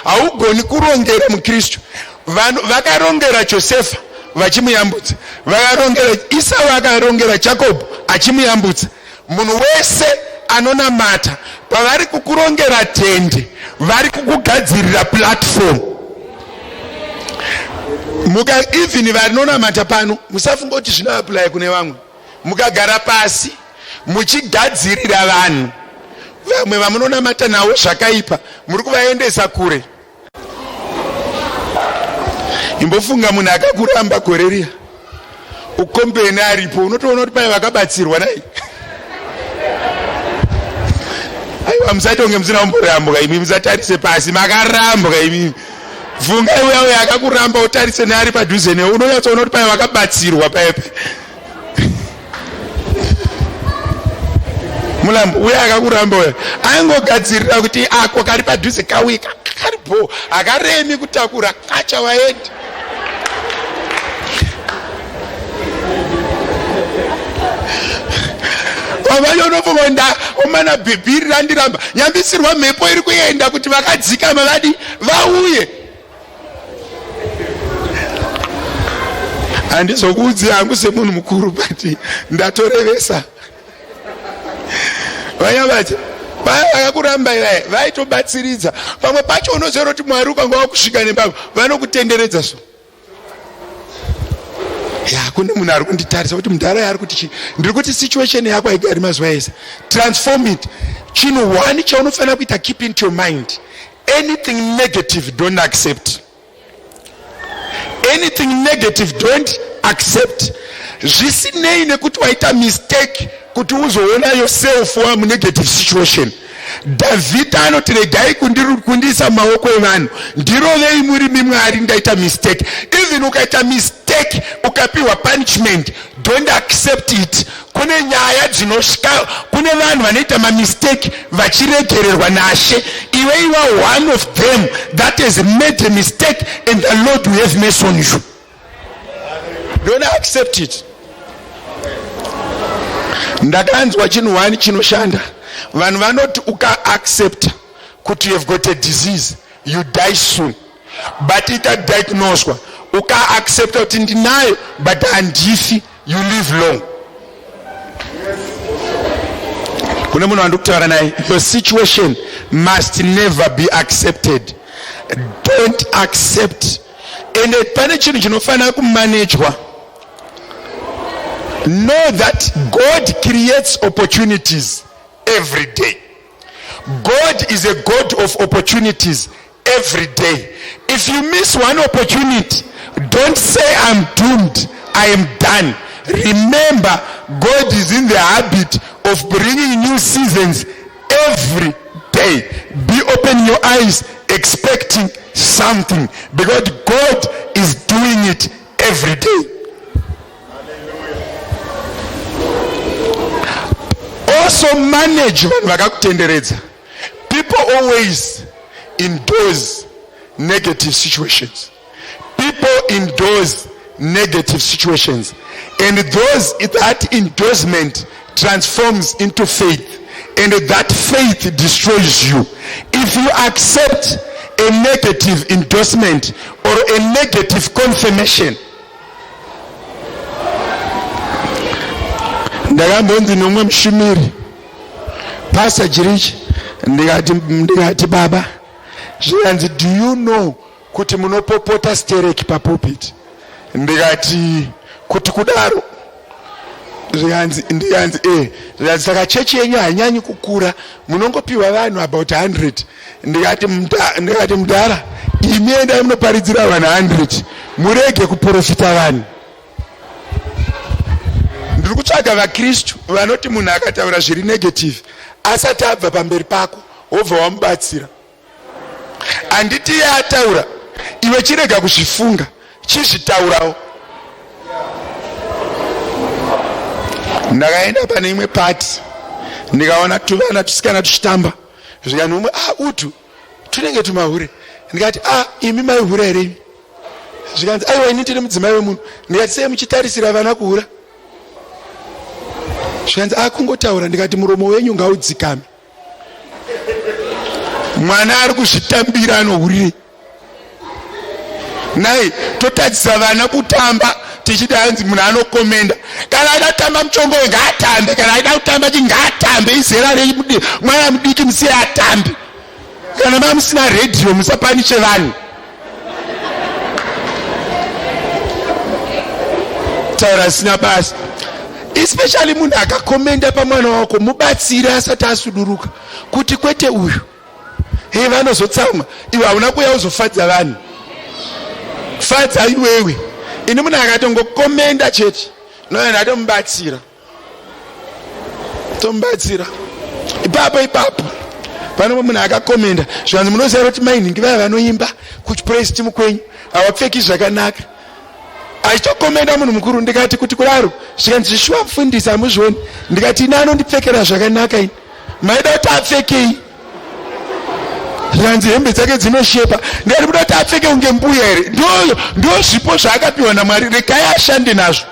haugoni kurongera muKristu. Vanhu vakarongera Josefa vachimuyambutsa, vakarongera Isau, akarongera Jacob achimuyambutsa. Munhu wese anonamata pavari kukurongera tende, vari kukugadzirira platform. Muka even vanonamata pano musafunga kuti zvinoapply kune vamwe. Mukagara pasi muchigadzirira vanhu vamwe vamunonamata navo zvakaipa, muri kuvaendesa kure. Imbofunga munhu akakuramba gore riya ukombeni aripo, unotoona kuti pai vakabatsirwa nai. Aiwa, musatonge musina kumborambwa imi, musatarise pasi, makarambwa imi. Fungai uya uya akakuramba utarise neari padhuze newe, unonyatsoona kuti pai vakabatsirwa paipa. Mulambo uya akakuramba uya aingogadzirira kuti ako kari padhuze kauye kari bho, hakaremi kutakura, kacha waendi. Vavayonofunga nda omana bhibhiri randiramba, nyambisirwa mhepo iri kuenda kuti vakadzikama vadi vauye. Handizokuudzi hangu semunhu mukuru, but ndatorevesa. Vaya vati vaya vakakuramba ivaya vaitobatsiridza. Pamwe pacho unoziva kuti Mwari ukanga wakusvika nembava vanokutenderedza so. Ya, kune munhu ari kunditarisa kuti mudhara ari kuti chii. Ndiri kuti situation yako haigari mazuva ese. Transform it. Chinhu one chaunofanira kuita, keep into your mind. Anything negative don't accept. Anything negative don't accept. Zvisinei nekuti waita mistake kuti uzoona yourself wa munegative situation. Dhavhidha anoti regai kundiisa mumaoko evanhu, ndirovei murimi Mwari, ndaita mistake. Even ukaita mistake ukapiwa punishment, don't accept it. Kune nyaya dzinosvika kune vanhu vanoita mamistake vachiregererwa naShe. Iwe iwa one of them that has made a mistake and the Lord will have mercy on you. Don't accept it. Ndakanzwa chinhu one chinoshanda. Vanhu vanoti ukaaccepta kuti you have got a disease, you die soon. But ikadiagnoswa, ukaaccepta kuti ndinayo but handifi, you live long. Kune munhu wandikutaura naye, your situation must never be accepted. Don't accept. Ende pane chinhu chinofanira kumanejwa. Know that God creates opportunities every day. God is a God of opportunities every day. If you miss one opportunity, don't say, "I'm doomed, I am done." Remember, God is in the habit of bringing new seasons every day. Be open your eyes expecting something, because God is doing it every day. Also manage vanhu vakakutenderedza. People always endorse negative situations. People endorse negative situations, and those that endorsement transforms into faith, and that faith destroys you. If you accept a negative endorsement or a negative confirmation. Ndakambonzi nomwe mushumiri, "Pastor Jirichi." Ndikati, "Baba." Zvikanzi, "Do you know kuti munopopota stereki papulpit?" Ndikati, "Kuti kudaro?" Zvikanzi, ndikanzi, "E." Zvikanzi, "Saka chechi yenyu hainyanyi kukura, munongopiwa vanhu about 100." Ndikati, "Mudhara, imi endai munoparidzira vanhu 100, murege kuprofita vanhu. Ndiri kutsvaga vaKristu vanoti munhu akataura zviri negative asati abva pamberi pako, wobva wamubatsira. Handiti iye ataura? Iwe chirega kuzvifunga, chizvitaurawo." Ndakaenda pane imwe pati, ndikaona tuvana tusikana tuchitamba. Zvikani umwe, "Ah, utu tunenge tumahure." Ndikati, "Ah, imi maihura here imi?" Zvikanzi, "Aiwa, ini ndiri mudzimai wemunhu." Ndikati, "Sei muchitarisira vana kuhura?" Zvikanzi, "A, kungotaura." Ndikati, "Muromo wenyu ngaudzikame. Mwana ari kuzvitambira, anohurirei nai? Totadzisa vana kutamba tichiti hanzi munhu anokomenda. Kana aida kutamba muchongowe, ngaatambe. Kana aida kutamba chi, ngaatambe. Izera mwana mudiki, musiye atambe. Kana ma musina redhiyo, musapanishe vanhu. Taura sina basa, especially munhu akakomenda pamwana wako, mubatsire asati asuduruka kuti kwete uyu." He, vanozotsamwa. Iwe hauna kuuya uzofadza vanhu, fadza iwewe. Ini munhu akatongokomenda chete, noya ndatomubatsira, tomubatsira ipapo ipapo. Pane munhu akakomenda, zvikanzi, "Munoziva kuti mainhingi vaya vanoimba kupraise team kwenyu havapfeki zvakanaka?" Achitokomenda munhu mukuru. Ndikati, "Kuti kudaro?" Zvikanzi, "Zvishuwa mufundisi, hamuzvioni." Ndikati, "Ini anondipfekera zvakanaka ini, maida kuti apfekei?" Zvikanzi, "Hembe dzake dzinoshepa." Ndikati, "Kuda kuti apfeke kunge mbuya here? Ndo zvipo zvaakapiwa naMwari, regai ashande nazvo."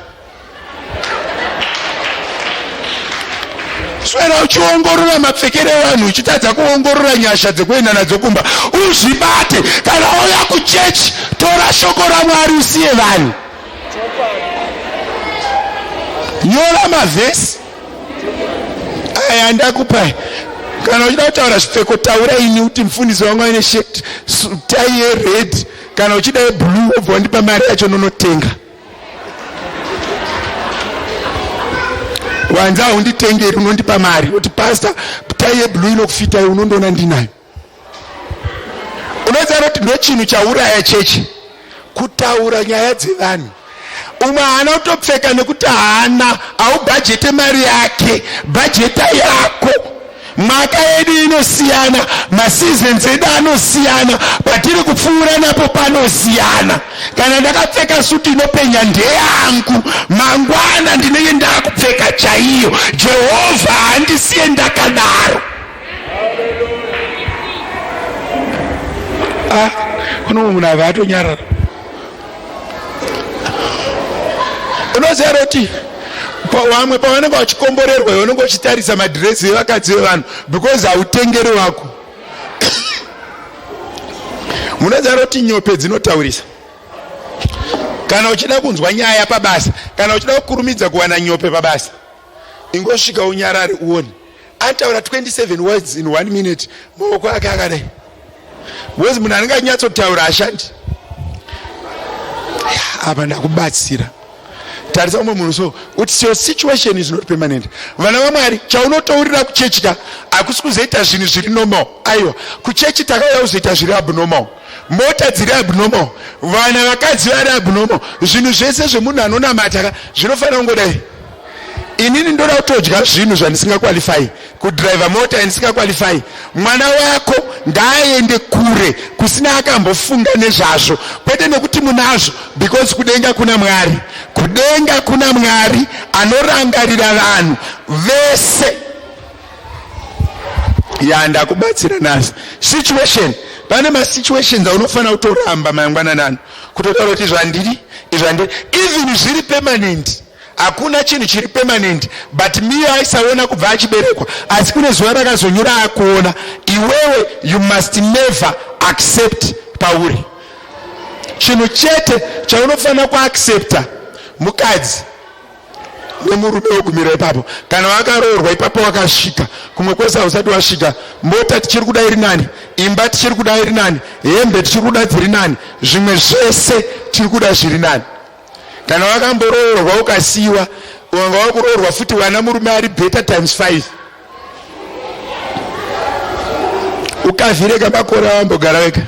Swera uchiongorora mapfekero evanhu, uchitadza kuongorora nyasha dzekuenda nadzo kumba. Uzvibate. Kana wauya kuchechi, tora shoko raMwari, usiye vanhu. Nyora mavhesi aya ndakupai. Kana uchida kutaura zvipfeko, taura ini kuti mufundisi wangu aine shirt, tai yered. Kana uchida yeblue, wobva wandipa mari yacho, nonotenga. Wanza haunditengeri, unondipa mari kuti, "Pastor, tai yeblue inokufitai." Unondoona ndinayo. Unoziva kuti ndo chinhu chauraya chechi, kutaura nyaya dzevanhu. Umwe haana kutopfeka nekuti haana, haubhajete mari yake, bhajeta yako. Mwaka yedu inosiyana, maseasons edu anosiyana, patiri kupfuura napo panosiyana. Kana ndakapfeka suti inopenya, ndeyangu. Mangwana ndinenge ndakupfeka chaiyo. Jehovha handisiye ndakadaro. Ah, kuno munhu ava atonyarara. Unoziva kuti vamwe pavanenge vachikomborerwa, unenge uchitarisa madhiresi evakadzi vevanhu because hautengeri wako. Munoziva kuti nyope dzinotaurisa. Kana uchida kunzwa nyaya pabasa, kana uchida kukurumidza kuwana nyope pabasa, ingosvika unyarare uone. Anotaura 27 words in 1 minute, maoko ake akadai. Because munhu anenge achinyatsotaura ashandi. Apa ndakubatsira. Tarisa umwe munhu so kuti your situation is not permanent. Vana vaMwari, chaunotaurira kuchechi ka hakusi kuzoita zvinhu zviri normal. Aiwa, kuchechi takauya kuzoita zviri abnormal. Mota dziri abnormal, vana vakadzi vari abnormal, zvinhu zvese zvemunhu anonamata ka zvinofanira kungodai. Inini ndoda kutodya zvinhu zvandisingakwalifai, kudriver mota yandisingakwalifai. Mwana wako ngaaende kure kusina akambofunga nezvazvo, kwete nekuti munazvo, because kudenga kuna Mwari, kudenga kuna Mwari anorangarira vanhu vese. Ya, ndakubatsira nhasi. Situation, pane masituations aunofanira kutoramba mangwanani ano, kutotaura kuti izvo handidi, izvo handidi, even zviri permanent. Hakuna chinhu chiri permanent, but Miyo aisaona kubva achiberekwa, asi kune zuva rakazonyura akuona. Iwewe you must never accept pauri. Chinhu chete chaunofanira kuaccepta mukadzi nemurume wogumira ipapo. Kana wakaroorwa ipapo wakasvika, kumwe kwese hausati wasvika. Mota tichiri kuda iri nani, imba tichiri kuda iri nani, hembe tichiri kuda dziri nani, zvimwe zvese tiri kuda zviri nani. Kana wakamboroorwa ukasiiwa, wanga wakuroorwa futi, wana murume ari better times 5. Ukavhireka makore awambogara wega,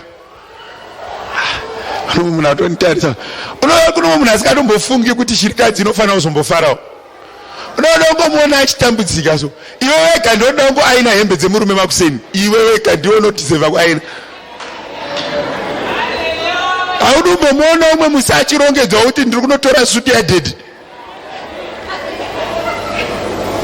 munhu atonitarisa. Unoona kuno munhu asingatombofungi kuti shirikadzi inofanira kuzombofarawo. Unoona ungomuona achitambudzika so. Iwe wega ndiwe unoda kungoaina hembe dzemurume makuseni. Iwe wega ndiwe unodhiseva kuaina. Haudi kumbomuona umwe musi achirongedza kuti ndiri kunotora suti yadhedhi.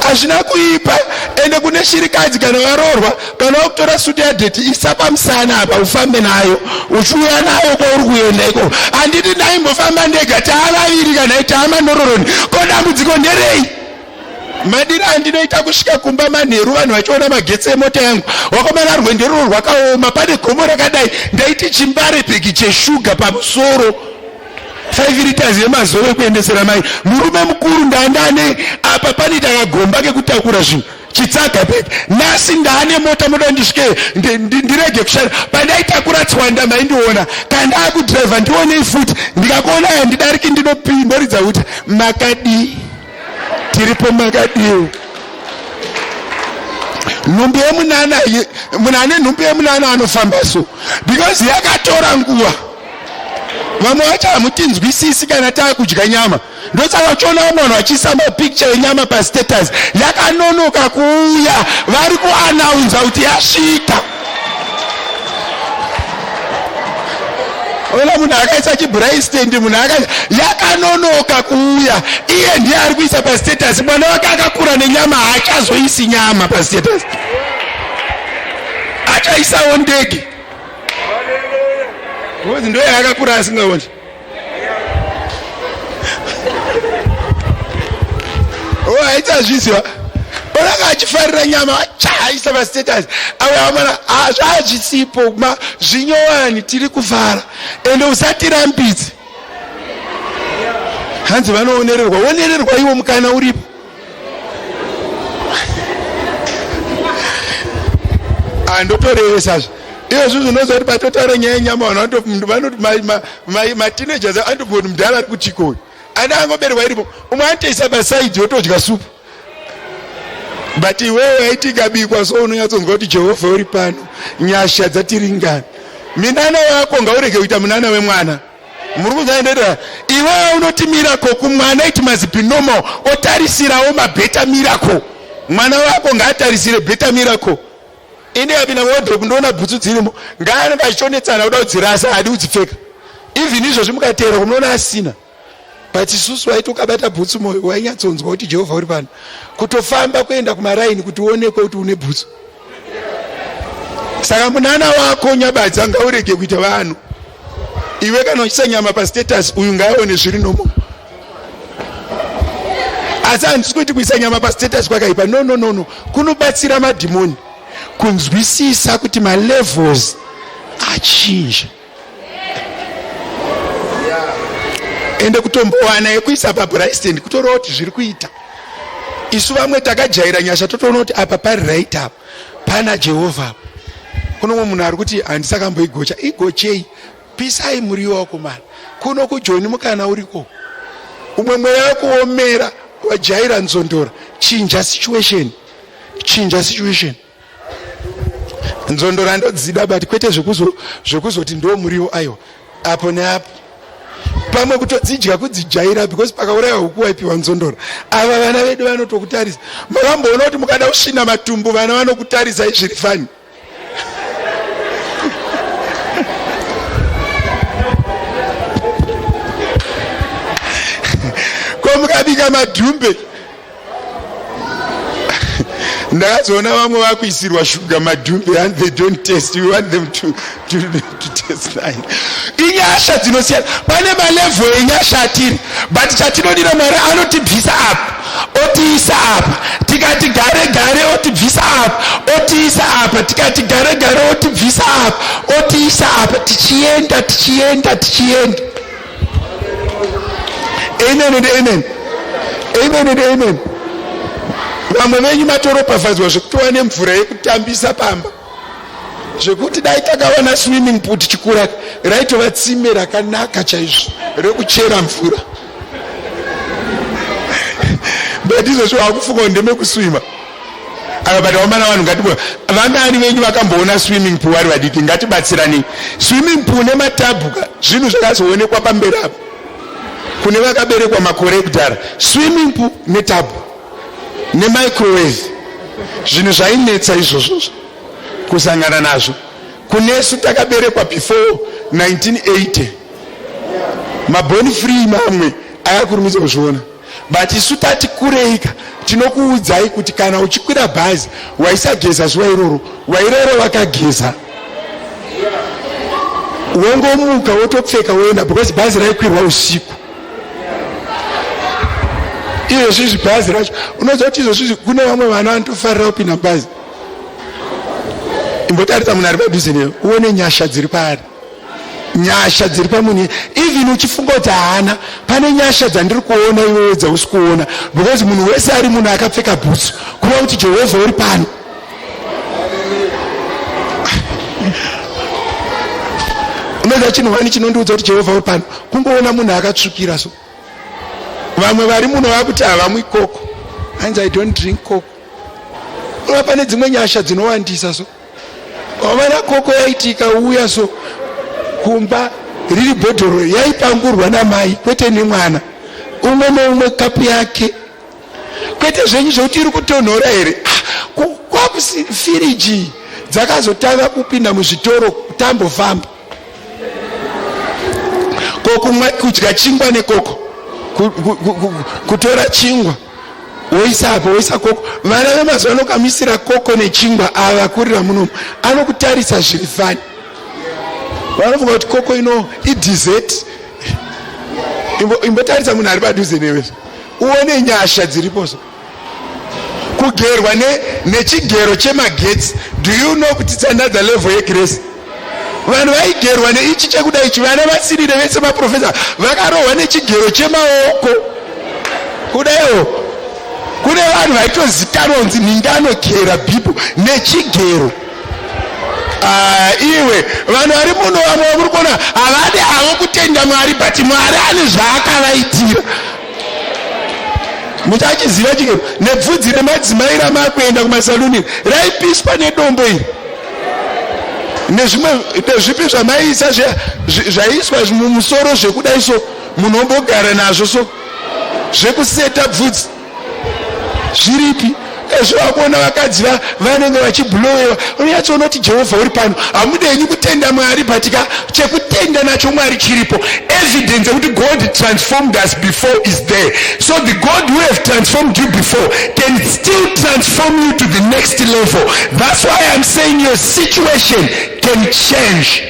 Hazvina kuipa. Ende kune shirikadzi kana varoorwa, kana wakutora suti yadhedhi, isa pamusana apa ufambe nayo, uchiuya nayo kwauri kuenda iko. Handiti ndaimbofamba ndega, taavaviri kana taamanororoni. Ko dambudziko nderei? Madiro andinoita kusvika kumba manheru vanhu vachiona magetsi emota yangu. Wakomana, rwendo irworwo rwakaoma, pane gomo rakadai, ndaiti chimbare bhegi cheshuga pamusoro, 5 liters yemazove ekuendesera mai. Murume mukuru ndandane apa panoita kagomba kekutakura zvinhu, chitsaga bhegi. Nhasi ndaane mota, moda ndisvike ndirege kushanda. Pandaitakura tswanda maindiona, kana ndaakudhiraivha ndionei futi. Ndikakuona handidariki, ndinoridza kuti makadii, tiripo, makadiwo. Nhumbi yemunana, munhu ane nhumbi yemunana anofamba so because yakatora nguva. Vamwe vacho hamutinzwisisi kana taakudya nyama, ndosaka uchiona vamwe vanhu vachiisa mapicture enyama pastatus. Yakanonoka kuuya, vari kuanaunza kuti yasvika. Ona munhu akaisa chibraistand, munhu akaisa, yakanonoka kuuya, iye ndiye ari kuisa pastatus. Mwana wake akakura nenyama haachazoisi nyama pastatus, achaisawo ndege because ndo yaakakura asingaoni. Oh, haichazviziva. Onaka achifarira nyama, achaisa pastatus. Auya amana, hazvisipo zvinyowani, tiri kufara. Ende usatirambidze. Hanzi vanoonererwa, onererwa iwo mukana uripo. Andotorevesazve izvozvo zvinoziva kuti patotaura nyaya yenyama vanhu vanoti mateenagers anotobva kuti mudhara ari kuchiko uyu, ane angoberekwa iripo, umwe anotoisa pasaidi otodya supu. But iwewe waiti ikabikwa so unonyatsonzwa kuti Jehovha uri pano, nyasha dzatiringana. Minana wako ngaurege kuita munana wemwana. Muri kunzwa? Iwewe unoti miracle kumwana, it must be normal. Otarisirawo mabetter miracle. Mwana wako ngaatarisire better miracle. Ini apinda muwardrobe ndoona bhutsu dzirimo, ngaanenge achitonetsana kuda kudzirasa, haadi kudzipfeka. Even izvozvi mukateera kunoona asina. But isusu waiti ukabata bhutsu moyo wainyatsonzwa kuti Jehovha uri pano. Kutofamba kuenda kumaraini kuti uonekwe kuti une bhutsu. Saka munana wako nyabadza ngaurege kuita vanhu. Iwe kana uchisa nyama pastatus, uyu ngaaone zviri nomo. Asi handisi kuti kuisa nyama pastatus kwakaipa. No, no, no, no. Kunobatsira madhimoni kunzwisisa kuti malevels achinja. Ende kutombowana yekuisa pabrastand kutoreva kuti zviri kuita. Isu vamwe takajaira nyasha totoona kuti apa pari right apa pana Jehovha apa. Kuno mumwe munhu ari kuti handisakamboigocha. Igochei, pisai muriwo wakomana. Kuno kujoni mukana uriko. Umwe mweya wekuomera wajaira nzondora. Chinja situation. Chinja situation. Nzondora ndodzida but kwete zvekuzoti ndo muriwo aiwa. Apo neapo. Pamwe kutodzidya kudzijaira because pakauraiwa huku waipiwa nzondora. Ava vana vedu vanotokutarisa. Makamboona kuti mukada kusvina matumbu vana vanokutarisai zviri fani. Ko mukabika madhumbe ndakazoona vamwe vakuisirwa shuga madhumbe and they don't taste. We want them to taste nice. Inyasha dzinosiyana, pane malevel enyasha atiri, but chatinodira Mwari anotibvisa apa otiisa apa, tikati gare gare otibvisa apa otiisa apa, tikati gare gare otibvisa apa otiisa apa, tichienda tichienda tichienda. Amen and amen. Amen and amen. Vamwe venyu matoropafadzwa zvekutova nemvura yekutambisa pamba, zvekuti dai takawana swimming pool tichikura raitova tsime rakanaka chaizvo rekuchera mvura. But izvozvo wakufunga ndemekuswima. Ava but vamana vanhu ngatibo vangani venyu vakamboona swimming pool vari vadiki, ngatibatsiranei. Swimming pool nematabhuka zvinhu zvakazoonekwa pamberi apo kune vakaberekwa makore ekudhara. Swimming pool netabhu nemicrowave zvinhu zvainetsa izvozvo kusangana nazvo. Kunesu takaberekwa before 1980 maboni free mamwe akakurumidza kuzviona. But isu tati kureika tinokuudzai kuti kana uchikwira bhazi waisageza zuva iroro, wairoro wakageza wongomuka wotopfeka woenda because bhazi raikwirwa usiku. Izvozvi izvi bhazi racho unoziva kuti izvozvi izvi kune vamwe vana vanotofarira kupinda mubhazi. Imbotarisa munhu ari padhuze newe uone nyasha dziri paari. Nyasha dziri pamunhu, even uchifunga kuti haana, pane nyasha dzandiri kuona iwewe dzausi kuona, because munhu wese ari munhu akapfeka bhutsu kureva kuti Jehovha uri pano. Unoziva chinhu wani chinondiudza kuti Jehovha uri pano? Kungoona munhu akatsvukira so. Vamwe vari muno vakuti havamwi koko, hanzi I don't drink koko. Unoona pane dzimwe nyasha dzinowandisa so. Wavana koko yaitika uya so kumba riri bhodhoro yaipangurwa namai kwete nemwana, umwe neumwe kapu yake, kwete zvenyu zvekuti iri kutonhora here. Kwakusi firiji dzakazotanga kupinda muzvitoro tambofamba ko kumwa kudya chingwa nekoko, kutora chingwa woisa apo woisa koko. Vana vemazuva ano ukamisira koko nechingwa ava vakurira munomu anokutarisa zviri fani, vanofunga kuti koko ino idessert. Imbotarisa munhu ari padhuze newe uone nyasha dziripo so. Kugerwa nechigero chemagetsi, do you know kuti it's another level yegrace? Vanhu vaigerwa neichi chekuda ichi, vana vasirire vese maprofesa vakarohwa nechigero chemaoko kudaiwo. Kune vanhu vaitozikanwa kunzi ninga anogera bhipo nechigero. Iwe vanhu vari muno vamwe vamuri kuona havadi havo kutenda Mwari, but Mwari ane zvaakavaitira. Muchachiziva chigero nebvudzi remadzimai ramakuenda kumasaluni raipiswa nedombo iri, nezvimwe nezvipi zvamaiisa zvaiiswa mumusoro zvekudai so, munhu ombogara nazvo so zvekuseta bvudzi zviripi ezvo. Vakuona vakadzi vanenge vachiblowewa, unonyatsoona kuti Jehovha uri pano. Hamudenyi kutenda Mwari, but ka chekutenda nacho Mwari chiripo. Evidence yekuti God transformed us before is there. So the God who have transformed you before can still transform you to the next level. That's why I'm saying your situation can change.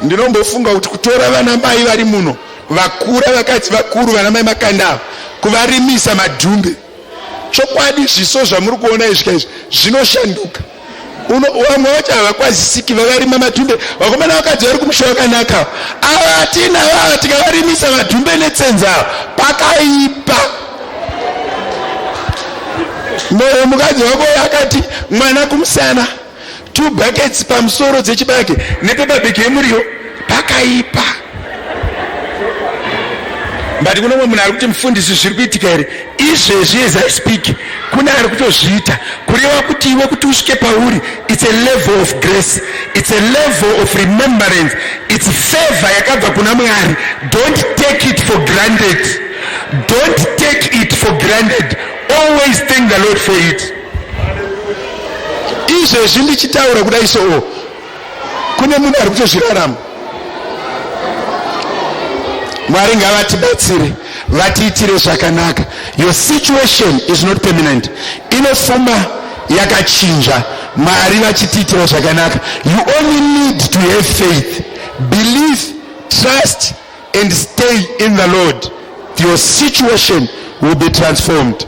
Ndinombofunga kuti kutora vana mai vari muno vakura, vakadzi vakuru, vana mai makanda ava, kuvarimisa madhumbe, chokwadi zviso zvamuri kuona izvi kaizvi zvinoshanduka. Vamwe vacho havakwazisiki, vakarima matumbe. Vakomana, vakadzi vari kumusha wakanaka ava hatina vava, tikavarimisa madhumbe netsenza, pakaipa. Moyo mukadzi wako akati mwana kumusana, two buckets pamusoro dzechibage nepaper bag yemuriwo, pakaipa. But kuno mumwe munhu ari kuti, "Mufundisi, zviri kuitika here izvezvi?" As I speak, kune ari kutozviita. Kureva kuti iwe kuti usvike pauri, it's a level of grace, it's a level of remembrance, it's favor yakabva kuna Mwari. Don't take it for granted, don't take it for granted. Always thank the Lord for it. Izvezvi ndichitaura kudai, so kune munhu ari kutozvirarama. Mwari ngavatibatsire, vatiitire zvakanaka. Your situation is not permanent, inofuma yakachinja, Mwari vachitiitira zvakanaka. You only need to have faith, believe, trust and stay in the Lord. Your situation will be transformed.